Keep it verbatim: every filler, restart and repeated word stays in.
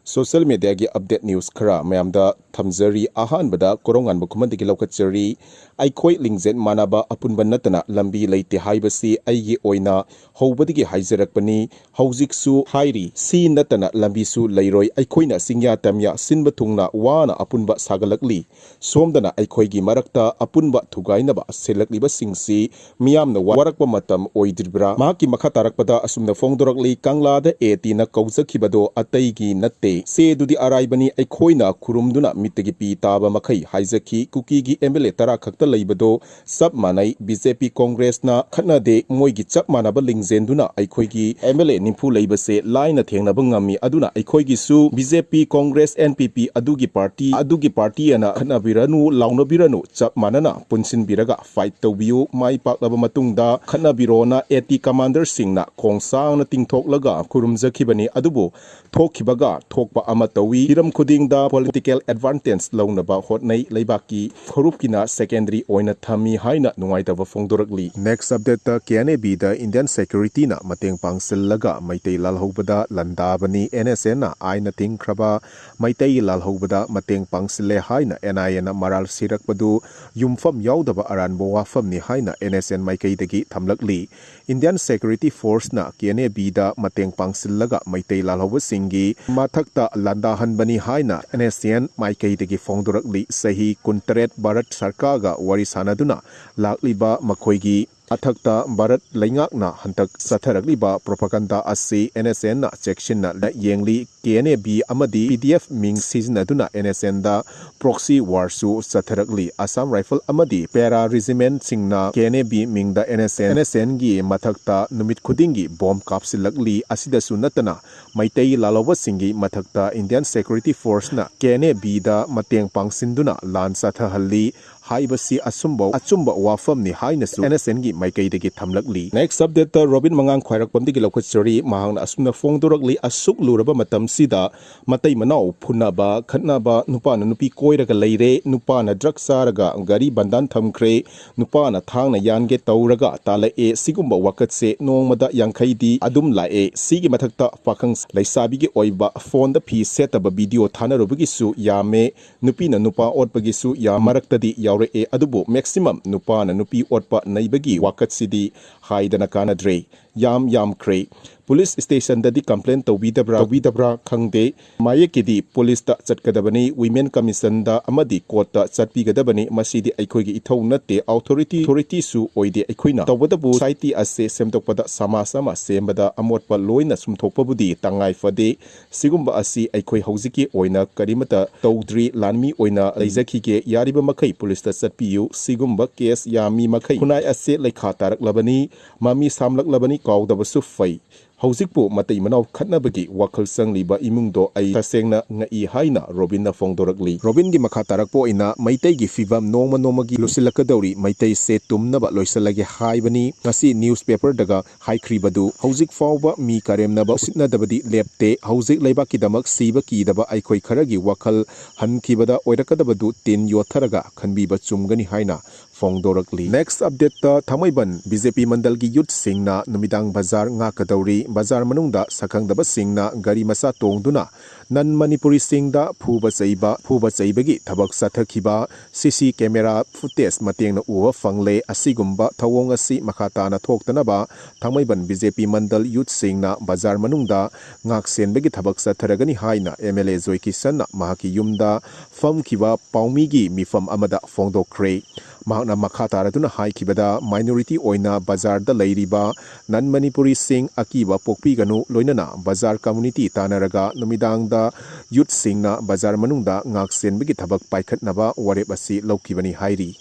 Social mediaꯒꯤ update news ꯈꯔ ꯃꯌꯥꯝꯗ ꯊꯝꯖꯔꯤ꯫ ꯑꯍꯥꯟꯕꯗ ꯀꯣꯔꯧꯉꯥꯟꯕ ꯈꯨꯃꯟꯗꯒꯤ ꯂꯧꯈꯠꯆꯔꯤ꯫ ꯑꯩꯈꯣꯏ ꯂꯤꯡꯖꯦꯜ ꯃꯥꯟꯅꯕ ꯑꯄꯨꯟꯕ ꯅꯠꯇꯅ ꯂꯝꯕꯤ ꯂꯩꯇꯦ ꯍꯥꯏꯕꯁꯤ ꯑꯩꯒꯤ ꯑꯣꯏꯅ ꯍꯧꯕꯗꯒꯤ ꯍꯥꯏꯖꯔꯛꯄꯅꯤ꯫ ꯍꯧꯖꯤꯛꯁꯨ ꯍꯥꯏꯔꯤ, ꯁꯤ ꯅꯠꯇꯅ ꯂꯝꯕꯤꯁꯨ ꯂꯩꯔꯣꯏ꯫ ꯑꯩꯈꯣꯏꯅ ꯆꯤꯡꯌꯥ ꯇꯝꯌꯥ ꯁꯤꯟꯕ ꯊꯨꯡꯅ ꯋꯥꯅ ꯑꯄꯨꯟꯕ ꯁꯥꯒꯠꯂꯛꯂꯤ꯫ ꯁꯣꯝꯗꯅ ꯑꯩꯈꯣꯏꯒꯤ ꯃꯔꯛꯇ ꯑꯄꯨꯟꯕ ꯊꯨꯒꯥꯏꯅꯕ ꯁꯤꯜꯂꯛꯂꯤꯕꯁꯤꯡꯁꯤ ꯃꯤꯌꯥꯝꯅ ꯋꯥꯔꯛꯄ ꯃꯇꯝ ꯑꯣꯏꯗ꯭ꯔꯤꯕ꯭ꯔꯥ? ꯃꯍꯥꯛꯀꯤ ꯃꯈꯥ ꯇꯥꯔꯛꯄꯗ ꯑꯁꯨꯝꯅ ꯐꯣꯡꯗꯣꯔꯛꯂꯤ, ꯀꯪꯂꯥꯗ ꯑꯦ ꯇꯤꯅ ꯀꯧꯖꯈꯤꯕꯗꯣ ꯑꯇꯩꯒꯤ ꯅꯠꯇꯦ꯫ ꯁꯦꯗꯨꯗꯤ ꯑꯔꯥꯏꯕꯅꯤ, ꯑꯩꯈꯣꯏꯅ ꯈꯨꯔꯨꯝꯗꯨꯅ ꯃꯤꯠꯇꯒꯤ ꯄꯤ ꯇꯥꯕ ꯃꯈꯩ ꯍꯥꯏꯖꯈꯤ꯫ ꯀꯨꯀꯤꯒꯤ ꯑꯦꯝ ꯑꯦꯜ ꯑꯦ ꯇꯔꯥ ꯈꯛꯇ ꯂꯩꯕꯗꯣ ꯆꯞ ꯃꯥꯟꯅꯩ꯫ ꯕꯤ ꯖꯦ ꯄꯤ ꯀꯣꯡꯒ꯭ꯔꯦꯁꯅ ꯈꯠꯅꯗꯦ, ꯃꯣꯏꯒꯤ ꯆꯞ ꯃꯥꯟꯅꯕ ꯂꯤꯡꯖꯦꯜꯗꯨꯅ ꯑꯩꯈꯣꯏꯒꯤ ꯑꯦꯝ ꯑꯦꯜ ꯑꯦ ꯅꯤꯐꯨ ꯂꯩꯕꯁꯦ ꯂꯥꯏꯅ ꯊꯦꯡꯅꯕ ꯉꯝꯃꯤ꯫ ꯑꯗꯨꯅ ꯑꯩꯈꯣꯏꯒꯤꯁꯨ ꯕꯤ ꯖꯦ ꯄꯤ, ꯀꯣꯡꯒ꯭ꯔꯦꯁ, ꯑꯦꯟ ꯄꯤ ꯄꯤ, ꯑꯗꯨꯒꯤ ꯄꯥꯔꯇꯤ, ꯑꯗꯨꯒꯤ ꯄꯥꯔꯇꯤ ꯑꯅ ꯈꯠꯅꯕꯤꯔꯅꯨ, ꯂꯥꯎꯅꯕꯤꯔꯅꯨ, ꯆꯞ ꯃꯥꯟꯅꯅ ꯄꯨꯟꯁꯤꯟꯕꯤꯔꯒ ꯐꯥꯏꯠ ꯇꯧꯕꯤꯌꯨ꯫ ꯃꯥꯏ ꯄꯥꯛꯂꯕ ꯃꯇꯨꯡꯗ ꯈꯠꯅꯕꯤꯔꯣꯅ ꯑꯦ ꯇꯤ ꯀꯃꯥꯟꯗꯔꯁꯤꯡꯅ ꯈꯣꯡ ꯁꯥꯡꯅ ꯇꯤꯡꯊꯣꯛꯂꯒ ꯈꯨꯔꯨꯝꯖꯈꯤꯕꯅꯤ꯫ ꯑꯗꯨꯕꯨ ꯊꯣꯛꯈꯤꯕꯒ ꯊꯣꯛꯄ ꯑꯃ ꯇꯧꯏ꯫ ꯍꯤꯔꯝ ꯈꯨꯗꯤꯡꯗ ꯄꯣꯂꯤꯇꯤꯀꯦꯜ ꯑꯦꯗꯚꯥꯟꯇꯦꯖ ꯂꯧꯅꯕ ꯍꯣꯠꯅꯩ꯫ ꯂꯩꯕꯥꯛꯀꯤ ꯐꯨꯔꯨꯞꯀꯤꯅ ꯁꯦꯀꯦꯟꯗꯔꯤ ꯑꯣꯏꯅ ꯊꯝꯃꯤ ꯍꯥꯏꯅ ꯅꯨꯡꯉꯥꯏꯇꯕ ꯐꯣꯡꯗꯣꯔꯛꯂꯤ꯫ Next updateꯇ ꯀꯦ ꯑꯦꯟ ꯑꯦ ꯕꯤꯗ ꯏꯟꯗꯤꯌꯟ ꯁꯦꯀ꯭ꯌꯨꯔꯤꯇꯤꯅ ꯃꯇꯦꯡ ꯄꯥꯡꯁꯤꯜꯂꯒ ꯃꯩꯇꯩ ꯂꯥꯜꯍꯧꯕꯗ ꯂꯥꯟꯗꯥꯕꯅꯤ꯫ ꯑꯦꯟ ꯑꯦꯁ ꯑꯦꯟꯅ ꯑꯥꯏꯟꯅ ꯊꯤꯡꯈ꯭ꯔꯕ ꯃꯩꯇꯩ ꯂꯥꯜꯍꯧꯕꯗ ꯃꯇꯦꯡ ꯄꯥꯡꯁꯤꯜꯂꯦ ꯍꯥꯏꯅ ꯑꯦꯟ ꯑꯥꯏ ꯑꯦꯅ ꯃꯔꯥꯜ ꯁꯤꯔꯛꯄꯗꯨ ꯌꯨꯝꯐꯝ ꯌꯥꯎꯗꯕ ꯑꯔꯥꯟꯕ ꯋꯥꯐꯝꯅꯤ ꯍꯥꯏꯅ ꯑꯦꯟ ꯑꯦꯁ ꯑꯦꯟ ꯃꯥꯏꯀꯩꯗꯒꯤ ꯊꯝꯂꯛꯂꯤ꯫ ꯏꯟꯗꯤꯌꯟ ꯁꯦꯀ꯭ꯌꯨꯔꯤꯇꯤ ꯐꯣꯔꯁꯅ ꯀꯦ ꯑꯦꯟ ꯑꯦ ꯕꯤꯗ ꯃꯇꯦꯡ ꯄꯥꯡꯁꯤꯜꯂꯒ ꯃꯩꯇꯩ ꯂꯥꯜꯍꯧꯕꯁꯤꯡꯒꯤ ꯃꯊꯛꯇ ꯂꯥꯟꯗꯥꯍꯟꯕꯅꯤ ꯍꯥꯏꯅ ꯑꯦꯟ ꯑꯦꯁ ꯑꯦꯟ ꯃꯥꯏꯀꯩꯗꯒꯤ ꯐꯣꯡꯗꯣꯔꯛꯂꯤ꯫ ꯆꯍꯤ ꯀꯨꯟꯇꯔꯦꯠ ꯚꯥꯔꯠ ꯁꯔꯀꯥꯔꯒ ꯋꯥꯔꯤ ꯁꯥꯅꯗꯨꯅ ꯂꯥꯛꯂꯤꯕ ꯃꯈꯣꯏꯒꯤ ꯃꯊꯛꯇ ꯚꯥꯔꯠ ꯂꯩꯉꯥꯛꯅ ꯍꯟꯗꯛ ꯆꯠꯊꯔꯛꯂꯤꯕ ꯄ꯭ꯔꯣꯄꯥꯒꯟꯗꯥ ꯑꯁꯤ ꯑꯦꯟ ꯑꯦꯁ ꯑꯦꯟꯅ ꯆꯦꯛꯁꯤꯟꯅ ꯌꯦꯡꯂꯤ꯫ ꯀꯦ ꯑꯦꯟ ꯑꯦ ꯕꯤ ꯑꯃꯗꯤ ꯄꯤ ꯗꯤ ꯑꯦꯐ ꯃꯤꯡ ꯁꯤꯖꯤꯟꯅꯗꯨꯅ ꯑꯦꯟ ꯑꯦꯁ ꯑꯦꯟꯗ ꯄ꯭ꯔꯣꯛꯁꯤ ꯋꯥꯔꯁꯨ ꯆꯠꯊꯔꯛꯂꯤ꯫ ꯑꯁꯥꯝ ꯔꯥꯏꯐꯜ ꯑꯃꯗꯤ ꯄꯦꯔꯥ ꯔꯤꯖꯤꯃꯦꯟꯠꯁꯤꯡꯅ ꯀꯦ ꯑꯦꯟ ꯑꯦ ꯕꯤ ꯃꯤꯡꯗ ꯑꯦꯟ ꯑꯦꯁ ꯑꯦꯟ, ꯑꯦꯟ ꯑꯦꯁ ꯑꯦꯟꯒꯤ ꯃꯊꯛꯇ ꯅꯨꯃꯤꯠ ꯈꯨꯗꯤꯡꯒꯤ ꯕꯣꯝ ꯀꯥꯞꯁꯤꯜꯂꯛꯂꯤ꯫ ꯑꯁꯤꯗꯁꯨ ꯅꯠꯇꯅ ꯃꯩꯇꯩ ꯂꯥꯜꯍꯧꯕꯁꯤꯡꯒꯤ ꯃꯊꯛꯇ ꯏꯟꯗꯤꯌꯟ ꯁꯦꯀ꯭ꯌꯨꯔꯤꯇꯤ ꯐꯣꯔꯁꯅ ꯀꯦ ꯑꯦꯟ ꯑꯦ ꯕꯤꯗ ꯃꯇꯦꯡ ꯄꯥꯡꯁꯤꯟꯗꯨꯅ ꯂꯥꯟ ꯆꯠꯊꯍꯜꯂꯤ꯫ ꯍꯥꯏꯕꯁꯤ ꯑꯆꯨꯝꯕ, ꯑꯆꯨꯝꯕ ꯋꯥꯐꯝꯅꯤ ꯍꯥꯏꯅꯁꯨ ꯑꯦꯟ ꯑꯦꯁ ꯑꯦꯟꯒꯤ ꯃꯥꯏꯀꯩꯗꯒꯤ ꯊꯝꯂꯛꯂꯤ꯫ Next update ꯇ ꯔꯣꯕꯤꯟ ꯃꯉꯥꯡ ꯈ꯭ꯋꯥꯏꯔꯥꯛꯄꯝꯗꯒꯤ ꯂꯧꯈꯠꯆꯔꯤ꯫ ꯃꯍꯥꯛꯅ ꯑꯁꯨꯝꯅ ꯐꯣꯡꯗꯣꯔꯛꯂꯤ, ꯑꯁꯨꯛ ꯂꯨꯔꯕ ꯃꯇꯝꯁꯤꯗ ꯃꯇꯩ ꯃꯅꯥꯎ ꯐꯨꯅꯕ, ꯈꯠꯅꯕ, ꯅꯨꯄꯥꯅ ꯅꯨꯄꯤ ꯀꯣꯏꯔꯒ ꯂꯩꯔꯦ, ꯅꯨꯄꯥꯅ ꯗ꯭ꯔꯒ ꯆꯥꯔꯒ ꯒꯥꯔꯤ ꯕꯟꯗꯥꯟ ꯊꯝꯈ꯭ꯔꯦ, ꯅꯨꯄꯥꯅ ꯊꯥꯡꯅ ꯌꯥꯟꯒꯦ ꯇꯧꯔꯒ ꯇꯥꯜꯂꯛꯑꯦ꯫ ꯁꯤꯒꯨꯝꯕ ꯋꯥꯀꯠꯁꯦ ꯅꯣꯡꯃꯗ ꯌꯥꯡꯈꯩꯗꯤ ꯑꯗꯨꯝ ꯂꯥꯛꯑꯦ꯫ ꯁꯤꯒꯤ ꯃꯊꯛꯇ ꯄꯥꯈꯪ ꯂꯩꯁꯥꯕꯤꯒꯤ ꯑꯣꯏꯕ ꯐꯣꯟꯗ ꯐꯤ ꯁꯦꯠꯇꯕ ꯚꯤꯗꯤꯑꯣ ꯊꯥꯅꯔꯨꯕꯒꯤꯁꯨ ꯌꯥꯝꯃꯦ꯫ ꯅꯨꯄꯤꯅ ꯅꯨꯄꯥ ꯑꯣꯠꯄꯒꯤꯁꯨ ꯌꯥꯝ ꯃꯔꯛꯇꯗꯤ ꯌꯥꯎꯔꯛꯑꯦ꯫ ꯑꯗꯨꯕꯨ maximum ꯅꯨꯄꯥꯅ ꯅꯨꯄꯤ ꯑꯣꯠꯄ ꯅꯩꯕꯒꯤ ꯋꯥꯀꯠꯁꯤꯗꯤ ꯍꯥꯏꯗꯅ ꯀꯥꯟꯅꯗ꯭ꯔꯦ꯫ ꯌꯥꯝ ꯌꯥꯝꯈ꯭ꯔꯦ꯫ ꯄꯨꯂꯤꯁ ꯁ꯭ꯇꯦꯁꯟꯗꯗꯤ ꯀꯝꯄ꯭ꯂꯦꯟ ꯇꯧꯕꯤꯗꯕ꯭ꯔꯥ, ꯇꯧꯕꯤꯗꯕ꯭ꯔꯥ ꯈꯪꯗꯦ꯫ ꯃꯌꯦꯛꯀꯤꯗꯤ ꯄꯨꯂꯤꯁꯇ ꯆꯠꯀꯗꯕꯅꯤ, ꯋꯤꯃꯦꯟ ꯀꯃꯤꯁꯟꯗ ꯑꯃꯗꯤ ꯀꯣꯔꯠꯇ ꯆꯠꯄꯤꯒꯗꯕꯅꯤ꯫ ꯃꯁꯤꯗꯤ ꯑꯩꯈꯣꯏꯒꯤ ꯏꯊꯧ ꯅꯠꯇꯦ, ꯑꯣꯊꯣꯔꯤꯇꯤ, ꯑꯣꯊꯣꯔꯤꯇꯤꯁꯨ ꯑꯣꯏꯗꯦ ꯑꯩꯈꯣꯏꯅ꯫ ꯇꯧꯕꯇꯕꯨ ꯁꯣꯁꯥꯏꯇꯤ ꯑꯁꯦ ꯁꯦꯝꯗꯣꯛꯄꯗ, ꯁꯃꯥꯖ ꯑꯃ ꯁꯦꯝꯕꯗ ꯑꯃꯣꯠꯄ ꯂꯣꯏꯅ ꯁꯨꯝꯊꯣꯛꯄꯕꯨꯗꯤ ꯇꯉꯥꯏ ꯐꯗꯦ꯫ ꯁꯤꯒꯨꯝꯕ ꯑꯁꯤ ꯑꯩꯈꯣꯏ ꯍꯧꯖꯤꯛꯀꯤ ꯑꯣꯏꯅ ꯀꯔꯤꯃꯠꯇ ꯇꯧꯗ꯭ꯔꯤ, ꯂꯥꯟꯃꯤ ꯑꯣꯏꯅ ꯂꯩꯖꯈꯤꯒꯦ꯫ ꯌꯥꯔꯤꯕ ꯃꯈꯩ ꯄꯨꯂꯤꯁꯇ ꯆꯠꯄꯤꯌꯨ꯫ ꯁꯤꯒꯨꯝꯕ ꯀꯦꯁ ꯌꯥꯝꯃꯤ ꯃꯈꯩ ꯈꯨꯟꯅꯥꯏ ꯑꯁꯦ ꯂꯩꯈꯥ ꯇꯥꯔꯛꯂꯕꯅꯤ, ꯃꯃꯤ ꯁꯥꯝꯂꯛꯂꯕꯅꯤ, ꯀꯥꯎꯗꯕꯁꯨ ꯐꯩ꯫ ꯍꯧꯖꯤꯛꯄꯨ ꯃꯇꯩ ꯃꯅꯥꯎ ꯈꯠꯅꯕꯒꯤ ꯋꯥꯈꯜ ꯆꯪꯂꯤꯕ ꯏꯃꯨꯡꯗꯣ ꯑꯩ ꯇꯁꯦꯡꯅ ꯉꯛꯏ ꯍꯥꯏꯅ ꯔꯣꯕꯤꯟꯅ ꯐꯣꯡꯗꯣꯔꯛꯂꯤ꯫ ꯔꯣꯕꯤꯟꯒꯤ ꯃꯈꯥ ꯇꯥꯔꯛꯄ ꯑꯣꯏꯅ ꯃꯩꯇꯩꯒꯤ ꯐꯤꯕꯝ ꯅꯣꯡꯃ ꯅꯣꯡꯃꯒꯤ ꯂꯨꯁꯤꯜꯂꯛꯀꯗꯧꯔꯤ, ꯃꯩꯇꯩꯁꯦ ꯇꯨꯝꯅꯕ ꯂꯣꯏꯁꯤꯜꯂꯒꯦ ꯍꯥꯏꯕꯅꯤ꯫ ꯉꯁꯤ ꯅ꯭ꯌꯨꯁꯄꯦꯄꯔꯗꯒ ꯍꯥꯏꯈ꯭ꯔꯤꯕꯗꯨ ꯍꯧꯖꯤꯛ ꯐꯥꯎꯕ ꯃꯤ ꯀꯔꯦꯝꯅꯕ ꯎꯁꯤꯠꯅꯗꯕꯗꯤ ꯂꯦꯞꯇꯦ꯫ ꯍꯧꯖꯤꯛ ꯂꯩꯕꯥꯛꯀꯤꯗꯃꯛ ꯁꯤꯕ ꯀꯤꯗꯕ ꯑꯩꯈꯣꯏ ꯈꯔꯒꯤ ꯋꯥꯈꯜ ꯍꯟꯈꯤꯕꯗ ꯑꯣꯏꯔꯛꯀꯗꯕꯗꯨ ꯇꯤꯟ ꯌꯣꯠꯊꯔꯒ ꯈꯟꯕꯤꯕ ꯆꯨꯝꯒꯅꯤ ꯍꯥꯏꯅ ꯐꯣꯡꯗꯣꯔꯛꯂꯤ꯫ Next update ꯇ ꯊꯥꯡꯃꯩꯕꯟ ꯕꯤ ꯖꯦ ꯄꯤ ꯃꯟꯗꯜꯒꯤ ꯌꯨꯠꯁꯤꯡꯅ ꯅꯨꯃꯤꯗꯥꯡ ꯕꯖꯥꯔ ꯉꯥꯛꯀꯗꯧꯔꯤ꯫ ꯕꯖꯥꯔ ꯃꯅꯨꯡꯗ ꯁꯛꯈꯪꯗꯕꯁꯤꯡꯅ ꯒꯥꯔꯤ ꯃꯆꯥ ꯇꯣꯡꯗꯨꯅ ꯅꯟ ꯃꯅꯤꯄꯨꯔꯤꯁꯤꯡꯗ ꯐꯨꯕ ꯆꯩꯕ, ꯐꯨꯕ ꯆꯩꯕꯒꯤ ꯊꯕꯛ ꯆꯠꯊꯈꯤꯕ ꯁꯤ ꯁꯤ ꯀꯦꯃꯦꯔꯥ ꯐꯨꯇꯦꯖ ꯃꯇꯦꯡꯅ ꯎꯕ ꯐꯪꯂꯦ꯫ ꯑꯁꯤꯒꯨꯝꯕ ꯊꯧꯑꯣꯡ ꯑꯁꯤ ꯃꯈꯥ ꯇꯥꯅ ꯊꯣꯛꯇꯅꯕ ꯊꯥꯡꯃꯩꯕꯟ ꯕꯤ ꯖꯦ ꯄꯤ ꯃꯟꯗꯜ ꯌꯨꯠꯁꯤꯡꯅ ꯕꯖꯥꯔ ꯃꯅꯨꯡꯗ ꯉꯥꯛ ꯁꯦꯟꯕꯒꯤ ꯊꯕꯛ ꯆꯠꯊꯔꯒꯅꯤ ꯍꯥꯏꯅ ꯑꯦꯝ ꯑꯦꯜ ꯑꯦ ꯖꯣꯏ ꯀꯤꯁꯟꯅ ꯃꯍꯥꯛꯀꯤ ꯌꯨꯝꯗ ꯐꯝꯈꯤꯕ ꯄꯥꯎꯃꯤꯒꯤ ꯃꯤꯐꯝ ꯑꯃꯗ ꯐꯣꯡꯗꯣꯛꯈ꯭ꯔꯦ꯫ ꯃꯍꯥꯛꯅ ꯃꯈꯥ ꯇꯥꯔꯗꯨꯅ ꯍꯥꯏꯈꯤꯕꯗ, ꯃꯥꯏꯅꯣꯔꯤꯇꯤ ꯑꯣꯏꯅ ꯕꯖꯥꯔꯗ ꯂꯩꯔꯤꯕ ꯅꯟ ꯃꯅꯤꯄꯨꯔꯤꯁꯤꯡ ꯑꯀꯤꯕ ꯄꯣꯛꯄꯤꯒꯅꯨ, ꯂꯣꯏꯅꯅ ꯕꯖꯥꯔ ꯀꯝꯃꯨꯅꯤꯇꯤ ꯇꯥꯟꯅꯔꯒ ꯅꯨꯃꯤꯗꯥꯡꯗ ꯌꯨꯠꯁꯤꯡꯅ ꯕꯖꯥꯔ ꯃꯅꯨꯡꯗ ꯉꯥꯛ ꯁꯦꯟꯕꯒꯤ ꯊꯕꯛ ꯄꯥꯏꯈꯠꯅꯕ ꯋꯥꯔꯦꯞ ꯑꯁꯤ ꯂꯧꯈꯤꯕꯅꯤ ꯍꯥꯏꯔꯤ꯫